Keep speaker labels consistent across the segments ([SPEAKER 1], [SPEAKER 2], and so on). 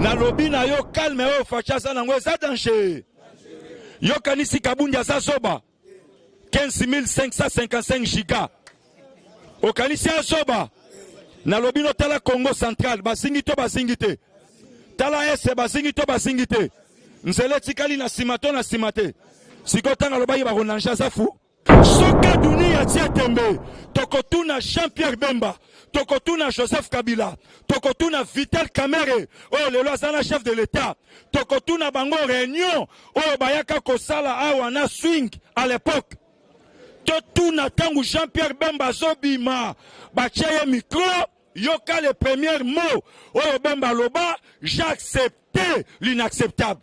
[SPEAKER 1] Nalobi na yo calme oyo Fatshi aza nango eza danger. Yokanisi Kabundi aza zoba. 15555 giga. Okanisi azoba? Nalobi no tala Congo central bazingi to bazingi te. Tala ese bazingi to bazingi te. Nzela etikali na nsima to na nsima te. Sikoyo ntango alobaki bakonange aza fu. Soki dunia atie tembe, tokotuna Jean-Pierre Bemba, tokotuna Joseph Kabila, tokotuna Vital Kamerhe oyo lelo aza na chef de l'État, tokotuna bango réunion oyo bayaka kosala awa na swing à l'époque. Totuna ntango Jean-Pierre Bemba azobima, batie ye micro, yoka le premier mot oyo Bemba aloba, j'accepte l'inacceptable.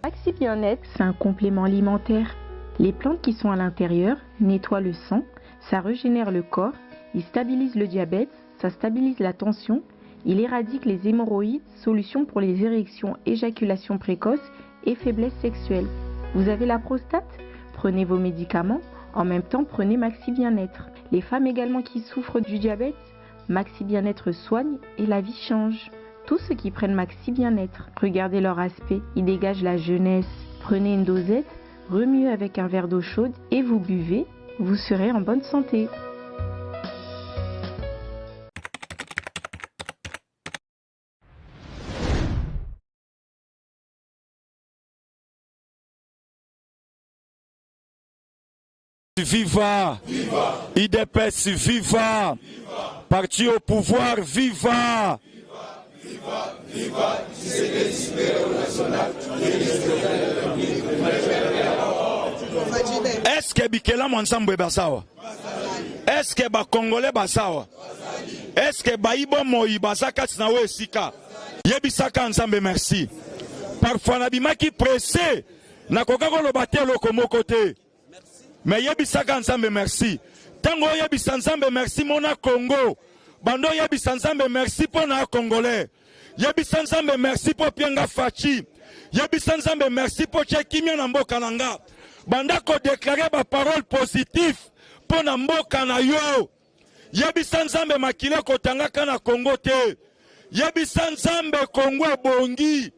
[SPEAKER 2] Maxi Bien-être, c'est un complément alimentaire. Les plantes qui sont à l'intérieur nettoient le sang, ça régénère le corps, il stabilise le diabète, ça stabilise la tension, il éradique les hémorroïdes, solution pour les érections, éjaculation précoce et faiblesse sexuelle. Vous avez la prostate Prenez vos médicaments, en même temps prenez Maxi Bien-être. Les femmes également qui souffrent du diabète, Maxi Bien-être soigne et la vie change. Tous ceux qui prennent Maxi Bien-être, regardez leur aspect, ils dégagent la jeunesse. Prenez une dosette, remuez avec un verre d'eau chaude et vous buvez, vous serez en bonne santé.
[SPEAKER 1] Viva! Viva! UDPS viva! Viva! Parti au pouvoir viva!
[SPEAKER 3] Viva! Viva! Viva!
[SPEAKER 1] Est-ce que bikelamu ya Nzambe bazawa? Est-ce que ba Congolais bazawa? Est-ce que bayi bomoi baza kati na yo esika? Yebisaka Nzambe merci. Parfois nabimaki pressé, nakoka koloba te eloko moko te. Mais yebisaka Nzambe merci. Tango oyebisa Nzambe merci mona Congo. Bando oyebisa Nzambe merci mpo na Congolais. Yebisa Nzambe merci mpo pienga Fatshi. Yebisa Nzambe merci mpo tie kimia na mboka na nga. Banda ko déclarer ba parole positif mpo na mboka na yo. Yebisa Nzambe makila ekotangaka na Congo te. Yebisa Nzambe Congo ebongi.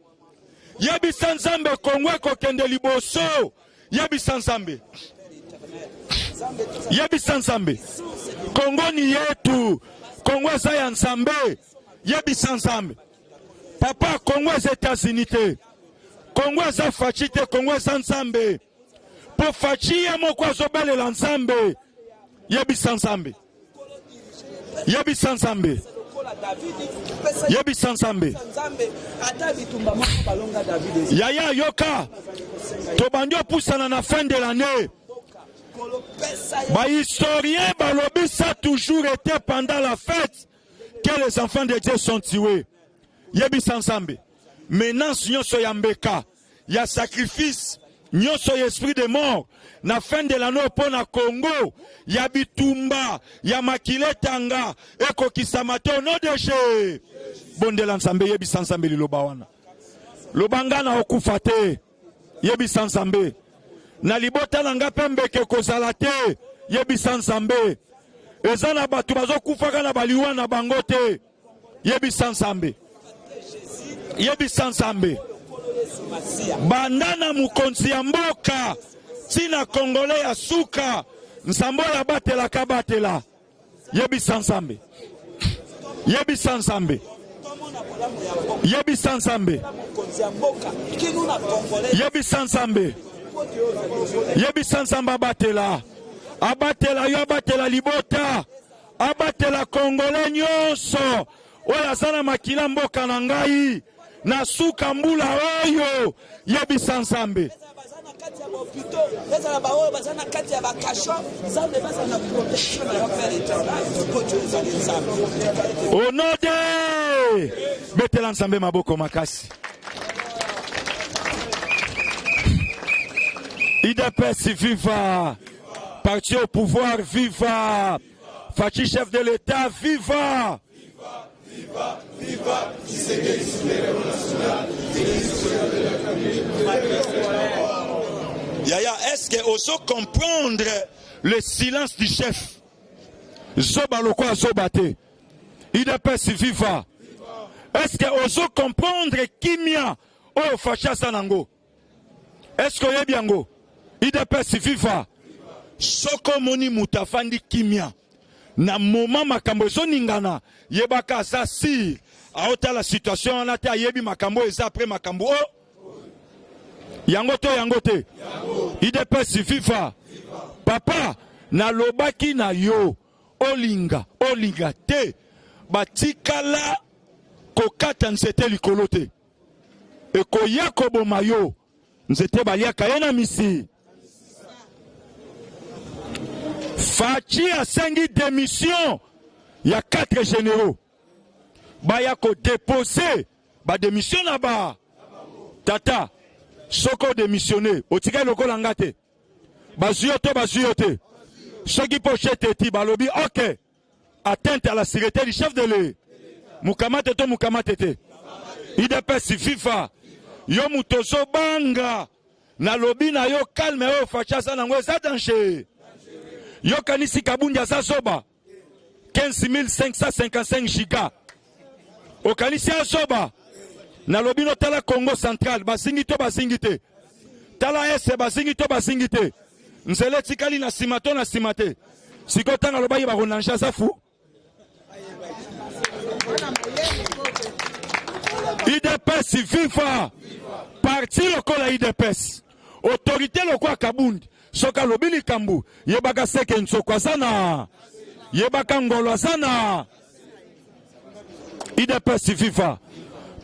[SPEAKER 1] Yebisa Nzambe Congo ekokende liboso. Yebisa Nzambe. Yebisa Nzambe. Congo ni yetu. Congo eza ya Nzambe. Yebisa Nzambe. Papa, Congo eza États-Unis te. Congo eza Fatshi te, Congo eza Nzambe. Po Fatshi ye moko azobelela Nzambe. Yebisa Nzambe. Yebisa Nzambe. Yebisa Nzambe. Yaya yoka. Tobandi opusana na fin de l'année. Ba historiens balobi ça toujours été pendant la fête que les enfants de Dieu sont tués. Yebisa Nzambe. Menace nyonso ya mbeka ya sacrifice nyonso ya esprit de mort na fin de l'année mpo na Congo ya bitumba ya makila etanga ekokisama te au nom de Jésus. Bondela Nzambe, yebisa Nzambe liloba wana, loba nga na okufa te, yebisa Nzambe na libota na nga mpe mbeke ekozala te, yebisa Nzambe eza na bato bazokufaka na baliwa na bango te. Yebisa Nzambe, yebisa Nzambe, banda na mokonzi ya mboka ntina Kongole ya suka, Nzambe oyo abatelaka abatela. Yebisa Nzambe, yebisa Nzambe, yebisa Nzambe, yebisa Nzambe, yebisa Nzambe abatela, abatela yo, abatela libota. Abatela congolais nyonso oyo aza na makila mboka na ngai na suka mbula oyo yebisa Nzambe.
[SPEAKER 4] Ezala baoyo baza na kati ya bakasho nzambe baza na protection na yo père éternel po tu ezali nzambe
[SPEAKER 1] au nom de betela nzambe maboko makasi idps viva parti au pouvoir viva Fatshi chef de l'État, viva!
[SPEAKER 3] Viva, viva, viva, Tshisekedi super national,
[SPEAKER 1] Yaya, est-ce que ozo comprendre le silence du chef? Zoba lokola zoba te. UDPS viva. Est-ce que ozo comprendre kimia oyo Fatshi aza nango? Est-ce que oyebi yango? Udps viva! Soki omoni moto afandi kimia na moment makambo ezoningana, yebaka aza sire, aotala situation wana te, ayebi makambo oyo eza après makambo oyo yango to yango te. Udps viva! Papa, nalobaki na yo olinga olinga te, batikala kokata nzete likolo te, ekoya koboma yo. Nzete baliaka ye na misi. Fatshi asengi demission ya 4 généraux baya kodepose bademission na ba tata. Soki odemissione otikali lokola nga te, bazwi yo to bazwi yo te. Soki pochette eti balobi ok, atteinte à la sûreté du chef de l'État, mukamate to mukamate te. Udps viva! Yo moto ozobanga, nalobi na yo calme oyo Fatshi aza nango eza danger. Yokanisi Kabundi aza zoba 15555 giga, okanisi azoba? Nalobi no, tala Congo central bazingi to bazingi te, tala ese bazingi to bazingi te, nzela etikali na nsima to na nsima te. Sikoyo ntango alobaki bakonange aza fu. Udps viva! Parti lokola Udps, autorité lokola Kabundi, soki alobi likambo yebaka seke nzoko aza na, yebaka ngolo aza na. Udps viva!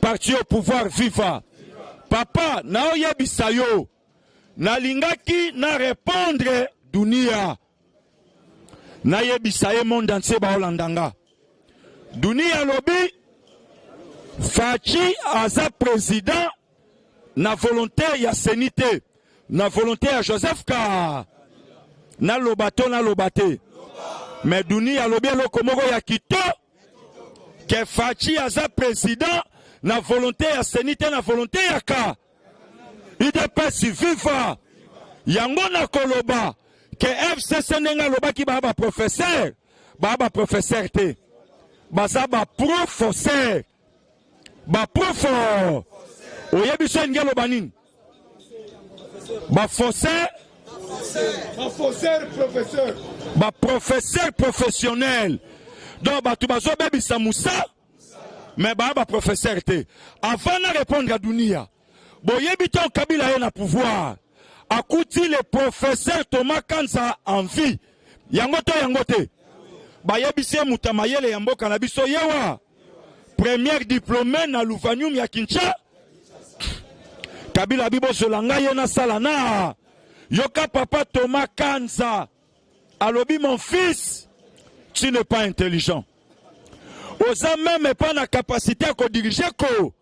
[SPEAKER 1] Parti au pouvoir viva! Papa, naoyebisa yo, nalingaki na répondre dunia, nayebisa ye monde entier baolanda nga. Dunia alobi Fatshi aza président na volonté ya CENI te, na volonté ya Joseph Ka. Naloba to naloba te, mais dunia alobi eloko moko ya kito ke Fatshi aza président na volonté ya CENI te, na volonté ya ka. Udps viva! Yango nakoloba ke FCC ndenge alobaki baa ba professeur, baa ba professeur te, baza ba professeur, ba profo. Oyebi so elingi aloba nini? Ba faussaire,
[SPEAKER 3] ba faussaire professeur,
[SPEAKER 1] ba professeur professionnel. Donc bato bazobebisa musa, mais baa ba professeur te. Avant na répondre à dunia, boyebi ntango Kabila ye na pouvoir akuti le professeur Thomas Kanza en vie, yango to yango te, bayebisi ye moto ya mayele ya mboka na biso yewa première diplômé na Lovanium ya Kinshasa. Kabila abi bozola ngai ye nasala na yoka papa Thomas Kanza alobi mon fils, tu n'es pas intelligent, oza même pas na capacité à kodiriger ko.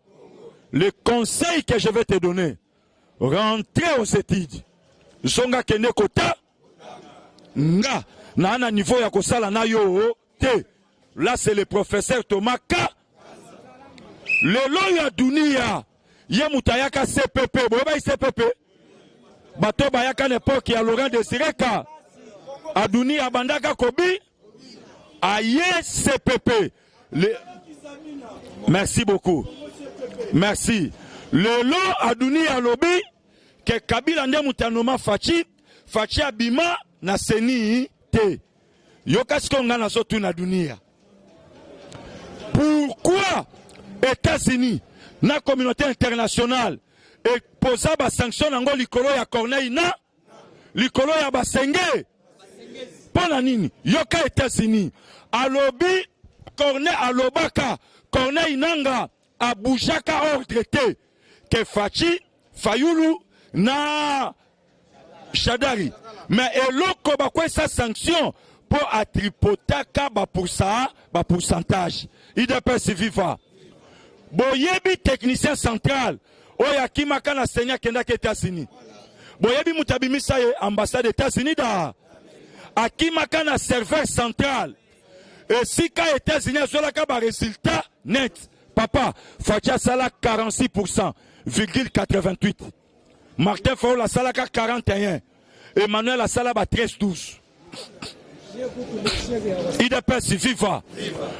[SPEAKER 1] Le conseil que je vais te donner, rentrer aux études, zonga kende kota nga na na niveau ya kosala na yo te. Là c'est le professeur Thomas K. Lelo ya dunia ye moto ayaka CPP, boyebaki CPP, bato bayaka na époque ya Laurent Désiré Ka Aduni abandaka kobi aye CPP. Le... Merci beaucoup. Merci. Lelo Aduni alobi ke Kabila nde moto anoma Fatshi, Fatshi abima na CENI te. Yoka sikoyo ngai nazotuna dunia, pourquoi États-Unis na communauté internationale epoza basanction nango likolo ya Corneille na likolo ya basenge? Mpo na nini? Yoka États-Unis alobi Corneille alobaka Corneille Nanga abujaka ordre te ke Fatshi, Fayulu na Shadari, mais eloko bakwesa sanction mpo atripotaka bapursa bapourcentage. Udps viva! Boyebi technicien central oyo akimaka na CENI akendaki États-Unis, boyebi moto abimisa ye ambassade États-Unis da akimaka na serveur central esika États-Unis azwelaka baresultat net. Papa Fatshi asala 46 virgule 88, Martin Fayulu asalaka 41, Emmanuel asala ba 13 12. Udps viva.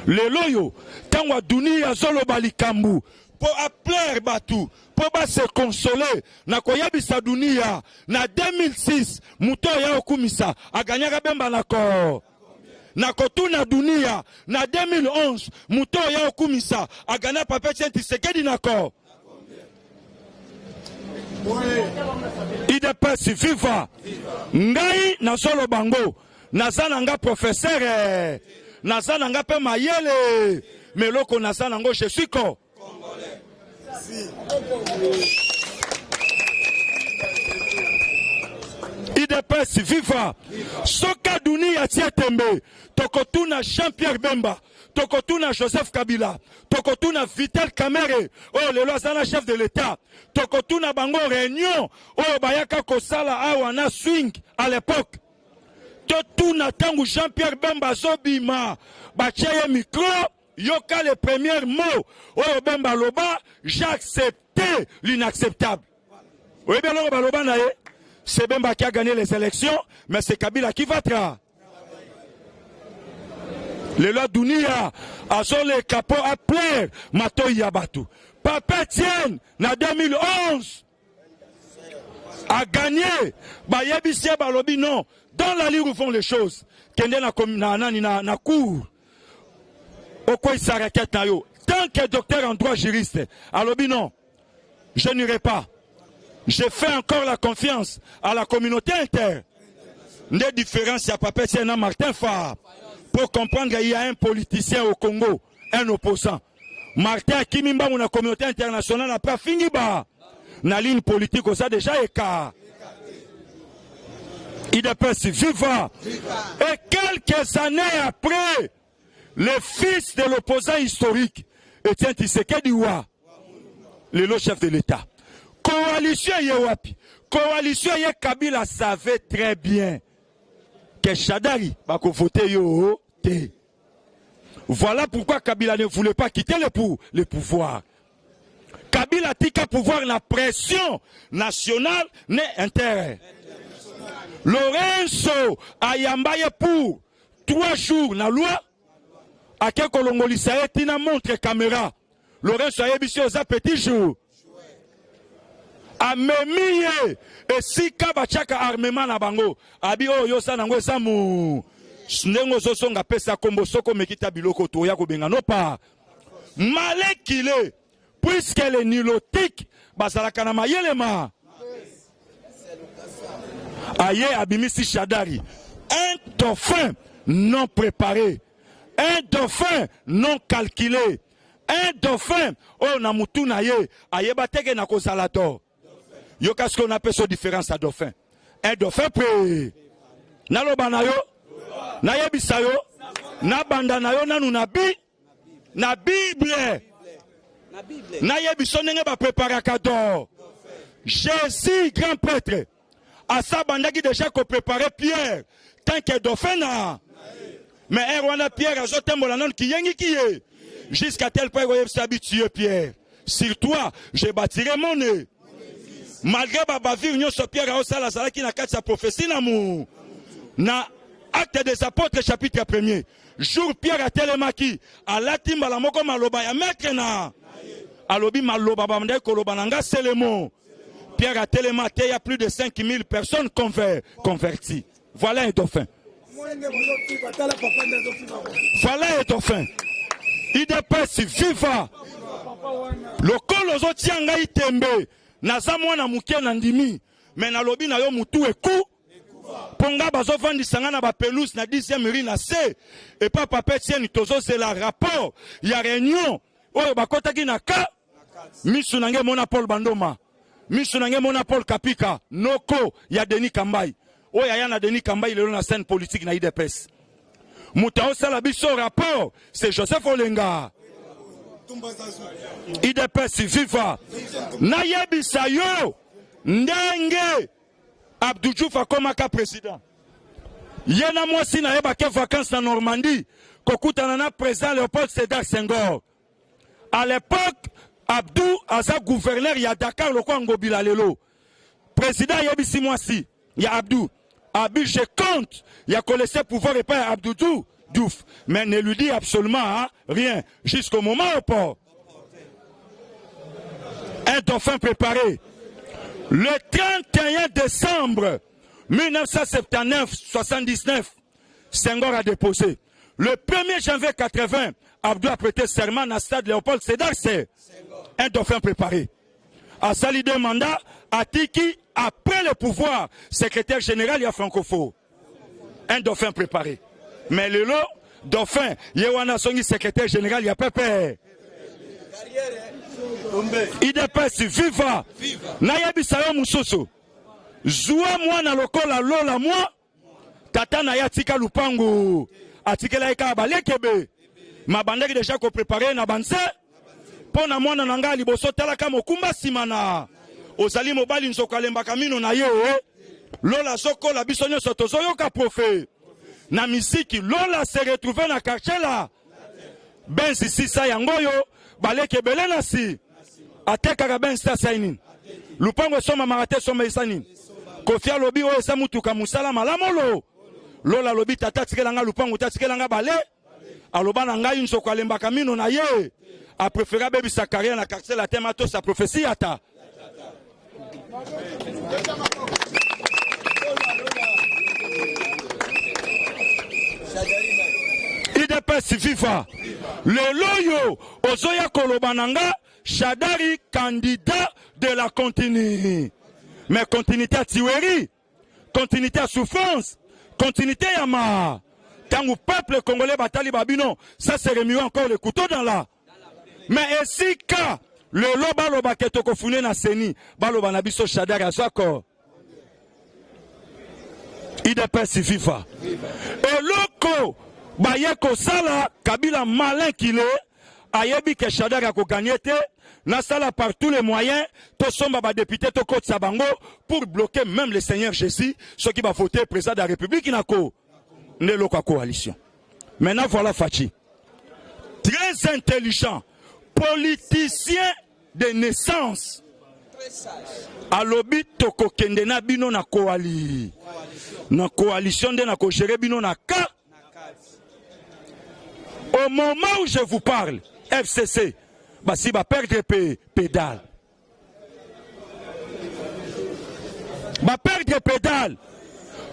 [SPEAKER 1] Lelo oyo ntango Aduni azoloba likambo mpo aplaire bato mpo ba se consoler, na koyebisa Dunia na 2006 moto oyo okumisa aganyaka Bemba na ko na kotuna Dunia na 2011 moto oyo okumisa aganya Papa Etienne Tshisekedi na ko. Udps viva. Ngai nazoloba ngo naza na nga professeur, eh. Naza na nga mpe mayele, mais eloko naza nango, je suis ko Udps viva. Soki Aduni atie tembe, tokotuna Jean-Pierre Bemba, tokotuna Joseph Kabila, tokotuna Vital Kamerhe oyo lelo aza na chef de l'État, tokotuna bango réunion oyo bayaka kosala awa na swing à l'époque. Totuna ntango Jean-Pierre Bemba azobima, batie ye micro, yoka le premier mot oyo Bemba aloba: "J'accepte l'inacceptable." Oyebi eloko baloba na ye? C'est Bemba qui a gagné les élections, mais c'est Kabila qui va tra. Lelo Dunia azoleka mpo aplaire matoi ya bato. Papa Etienne na 2011 a gagné, bayebisi ye, balobi non, dans l'allure où vont les choses, kende na nani na cour, okweyisa requête na yo. Tant que docteur en droit, juriste, alobi: "Non, je n'irai pas, je fais encore la confiance à la communauté inter." Nde différence ya Papa Etienne na Martin Fa. Pour comprendre, il y a un politicien au Congo, un opposant, Martin akimi mbangu na communauté internationale après afingi ba na ligne politique, oza déjà écart. Udps viva. Et quelques années après, le fils de l'opposant historique Etienne Tshisekedi wa lelo chef de l'État, coalition ye wapi? Coalition ye, Kabila savait très bien que Shadari bakovote yo te. Voilà pourquoi Kabila ne voulait pas quitter le pouvoir. Kabila tika pouvoir na pression nationale ne inter. Lorenzo ayamba ye pour 3 jours na loi, ake kolongolisa ye ntina montre caméra. Lorenzo ayebisi: "Oza petit jour." Amemi ye esika batiaka armement na bango, abi: "Oyo oza nango eza mu ndenge ozozonga, pesa kombo. Soki omeki ta biloko, toya kobenga no pa malekile." Puisque les nilotiques bazalaka na mayele ma aye abimisi Shadari, un dauphin non préparé, un dauphin non calculé, un dauphin oyo na mutu na ye ayeba teke na kozala to. Yoka soki onapesa différence ya dauphin, un dauphin pre naloba na yo, nayebisa yo, nabanda na yo nanu na bi na Bible, nayebi so ndenge bapreparaka do. Jésus, grand prêtre, asa abandaki déjà kopréparer Pierre tant que dauphin na, mais ere wana Pierre azotambola nanu kiyengiki ye jusqu'à tel point koyebisa bi: "Tu es Pierre, sur toi je bâtirai mon nez." Malgré babavire nyonso Pierre aosala, azalaki na kati ya prophétie na mu na Acte des Apôtres chapitre premier. Jour Pierre atelemaki, alati mbala moko maloba ya maître na, alobi: "Maloba bandaki koloba na nga selemo." Pierre atelema, ateya, plus de 5000 personnes converties. Voilà un dauphin, voilà un dauphin. Udps viva. Lokolo ozotia ngai tembe, naza mwana moke na ndimi, me nalobi na yo mutu eku mpo nga bazovandisa nga na bapelouse na 10e rue na se epa Papa Etienne. Tozozela rapport ya réunion oyo bakɔtaki na ka. Misu na ngai emona Paul Bandoma, misu na ngai emona Paul Kapika, noko ya Denis Kambai, oyo aya na Denis Kambai lelo na scène politique na Udps. Moto aosala biso rapport, c'est Joseph Olenga. Udps viva. Nayebisa yo ndenge Abdou Diouf akomaka président. Ye na mwasi na ye bake vacance na Normandie, kokutana na président Léopold Sédar Senghor. À l'époque, Abdou aza gouverneur ya Dakar lokola Ngobila lelo. Président ayebisi mwasi ya Abdou Abi je compte ya ko laisser pouvoir epai ya Abdoudou Diouf mais ne lui dit absolument hein, rien jusqu'au moment au port. Un dauphin préparé. Le 31 décembre 1979-79, Senghor a déposé. Le 1er janvier 80, Abdou a prêté serment na stade Léopold Sédar c'est un dauphin préparé. Asali deux mandats, atiki après le pouvoir, secrétaire général ya Francophone. Un dauphin préparé. Mais lelo dauphin ye wana azongi secrétaire général ya pepe. UDPS viva! Nayebisa yo mosusu, zwa mwana lokola lola mwa tata na ye atika lupangu, atikela ye kaka balekebe mabandaki deja koprepare na banse mpo na mwana na ngai liboso. Talaka mokumba nsima na ozali mobali, nzoko alembaka mino na ye. Lola azokola, biso nyonso tozoyoka profe na misiki. Lola se retrouve na quartier la Benz sisa yango oyo baleki ebele na si atekaka Benz te. Asali nini? Lupango esomamaka te, esomba esa nini? Kofi alobi oyo eza mutuka mosala malamu. Lola alobi tata atikelanga lupango te, atikelanga bale. Aloba na ngai nzoko alembaka mino na ye, apréféré abebisa carrière na quartier latin matosa prophétie ata. UDPS viva! Lelo oyo ozoya koloba na nga Shadari candidat de la continue, mais continuité ya tuerie, continuité ya souffrance, continuité ya ma ntango peuple congolais batali babino, ça c'est remuer encore le couteau dans la. Mais esika lelo balobaka tokofune na seni, baloba na biso Shadari azwako. UDPS viva! Eloko baye kosala, Kabila malin kile ayebi ke Shadari akoganye te, nasala par tous les moyens tosomba badéputé, tokotisa bango pour bloquer même le Seigneur Jésus soki bavote président de la République nako nde eloko ya coalition. Maintenant voilà Fatshi, très intelligent politicien de naissance, alobi tokokende na bino na coalition nde na kogérer bino na ka. Au moment où je vous parle, FCC basi baperdre pédale, baperdre pédale.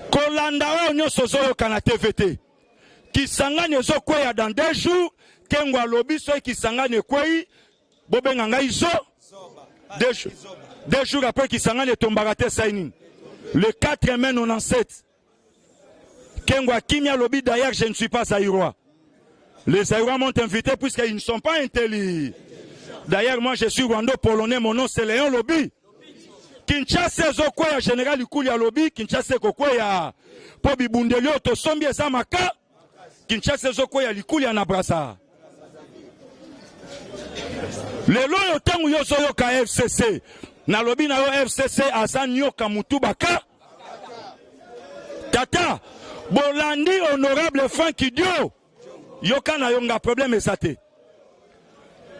[SPEAKER 1] Kolanda oyo nyonso ozoyoka na TV te, Kisangani ezokweya dans 2 jours. Kengo alobi soki Kisangani ekwei, bobenga ngai zo. 2 jours après, Kisangani etombaka te. Esai nini? Le 4 mai 97, Kengo akimi, alobi: «D'ailleurs, je ne suis pas zaïrois. Les Zaïrois m'ont invité puisqu'ils ne sont pas intelligents. D'ailleurs, moi, je suis rwando-polonais, mon nom, c'est Léon Lobi.» Kinshasa ezokweya, général Ikuli alobi Kinshasa ekokweya mpo bibundeli oyo tosombi eza maka. Kinshasa ezokweya, Likuli ya na Braza. Lelo oyo ntango yo ozoyoka FCC, nalobi na yo FCC aza nyoka mutu baka. Tata bolandi honorable Frank Dio, yoka na yo nga problème eza te.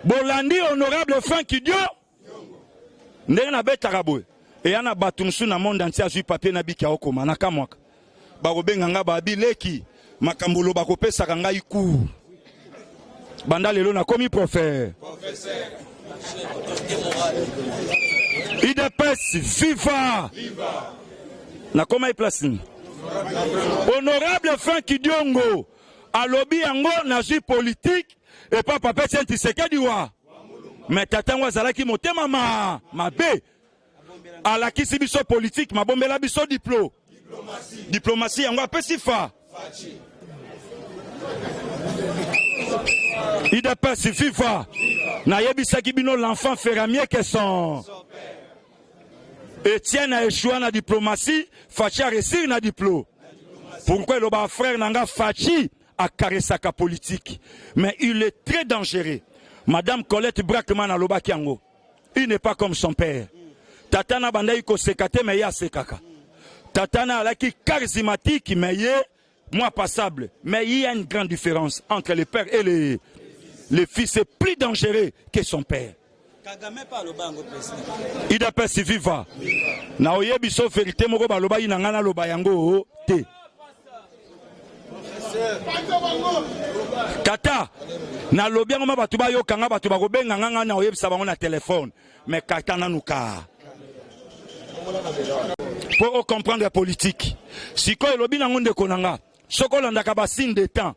[SPEAKER 1] Bolandi honorable Frank Dio ndenge nabetaka boye, eya na bato mosusu na monde entier azwi papier na biki aokoma na kamwaka, bakobenga nga babi leki makambo oloba kopesaka ngai cours. Banda lelo nakomi prophète. UDPS viva! Nakomai place nini? Honorable Frank Diongo alobi yango nazwi politique epa papa Etienne Tshisekedi wa me tata yango azalaki motema ma mabe, alakisi biso politique, mabombela biso diplomatie yango apesi fa. UDPS viva! Nayebisaki bino, l'enfant fera mieux que son Etienne a échoué na diplomatie, Fatshi a réussir na diplo. Pourquoi? Eloba frère na nga Fatshi akaresaka politique, mais il est très dangereux. Madame Colette Braeckman alobaki yango, il n'est pas comme son père. Tata na bandaki koseka te, mais ye asekaka. Tata na alaki charismatique, mais ye moi passable. Mais il y a une grande différence entre le père et le fils. C'est plus dangereux que son père. Udps viva. Na oyebi so verite moko balobaki na ngai naloba yango te. Tata, nalobi yango ma bato bayoka nga, bato bakobenga nga, ngai na oyebisa bango na telefone. Mais kata nanu ka mpo o comprendre politique. Sikoyo elobi nango ndeko na nga, soki olandaka ba signe de temps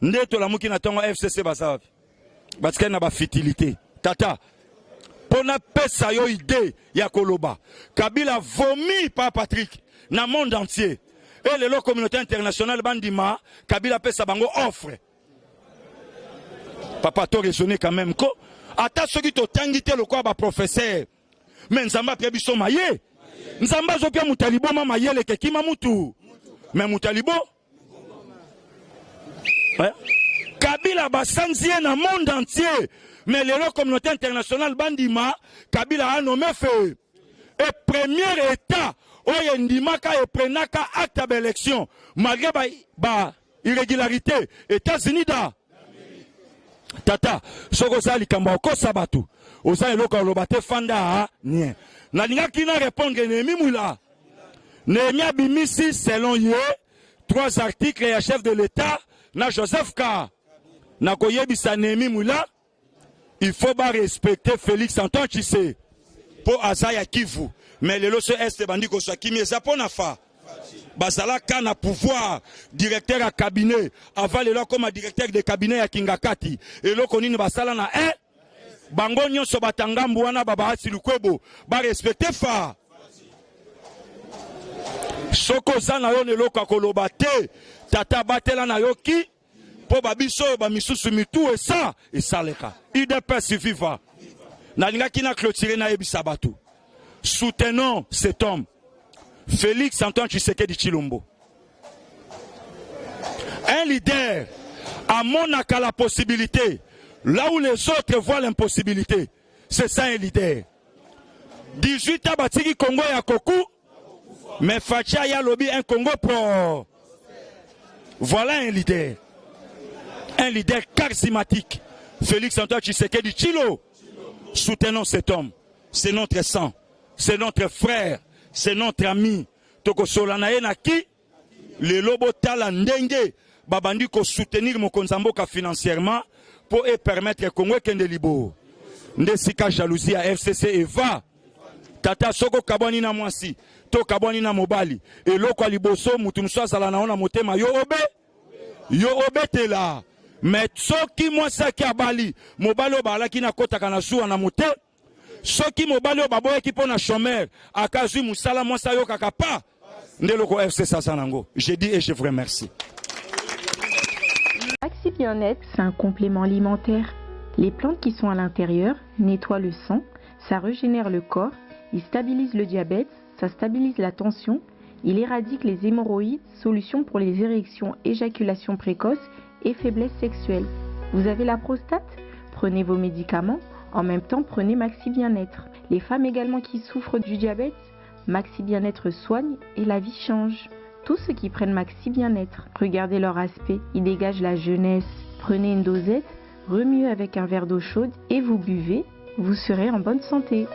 [SPEAKER 1] nde tolamuki na ntongo FCC baza wapi? Batikali na ba futilité. Tata, mpo napesa yo idée ya koloba, Kabila vomi pa Patrick na monde entier. E lelo communauté internationale bandima Kabila apesa bango offre. Papa, to raisonner quand même ko ata soki totangi te lokola ba professeur, mais Nzambe apia biso maye. Nzambe azopia moto ya liboma mayele kekima mutu, mais moto ya libo eh? Kabila basanzi ye na monde entier, mais lelo communauté internationale bandima Kabila a nommé feu et premier état oyo endimaka eprenaka acte ya baélection malgré ba irrégularité, États-Unis da. Tata, soki oza likambo ya kokosa bato, oza eloko ya koloba te, fanda nie. Nalingaki na répondre Néhémie Mwila. Néhémie abimisi selon ye trois articles ya chef de l'État na Joseph K. Nakoyebisa Néhémie Mwila, il faut ba respecter Félix Antoine Tshisekedi mpo aza ya Kivu, mais lelo so este bandi kozwa kimi eza mpo na fa bazalaka na pouvoir. Directeur ya cabinet avant lelo akoma directeur de cabinet ya Kingakati, eloko nini basala na e bango nyonso batangambu wana babaasi Lukwebo barespecte fa. Soki oza na yo na eloko ya koloba te, tata, batela na yo ki mpo babiso oyo bamisusu mitu esa esaleka. UDPS viva. Nalingaki na clôturer, nayebisa bato, soutenons cet homme Félix Antoine Tshisekedi Tshilombo. Un leader amonaka la possibilité là où les autres voient l'impossibilité. C'est ça un leader. 18 ans batiki Congo ya koku, mais Fatshi aya alobi un Congo pro. Voilà un leader, un leader charismatique, Félix Antoine Tshisekedi Tshilo. Soutenons cet homme, c'est notre sang, c'est notre frère, c'est notre ami. Tokosola na ye na ki lelo. Botala ndenge babandi kosoutenir mokonzi ya mboka financièrement mpo epermettre Congo ekende libo. Nde sika jalousie ya FCC eva. Tata, soki okabwani na mwasi to okabwani na mobali, eloko ya liboso mutu mosusu azala na yo na motema, yo obe yo obetela. Mais soki mwasi aki abali mobali oyo bazalaki na akotaka na zuwa na mote, soki mobali oyo baboyaki mpo na chômeur akazwi mosala, mwasi ayokaka pa. Nde eloko FCC aza nango. Je dis et je vous remercie.
[SPEAKER 2] Maxi Bien-être, c'est un complément alimentaire. Les plantes qui sont à l'intérieur nettoient le sang, ça régénère le corps, il stabilise le diabète, ça stabilise la tension, il éradique les hémorroïdes, solution pour les érections, éjaculation précoce et faiblesse sexuelle. Vous avez la prostate? Prenez vos médicaments, en même temps prenez Maxi Bien-être. Les femmes également qui souffrent du diabète, Maxi Bien-être soigne et la vie change. Tous ceux qui prennent Maxi Bien-être, regardez leur aspect, ils dégagent la jeunesse. Prenez une dosette, remuez avec un verre d'eau chaude et vous buvez, vous serez en bonne santé.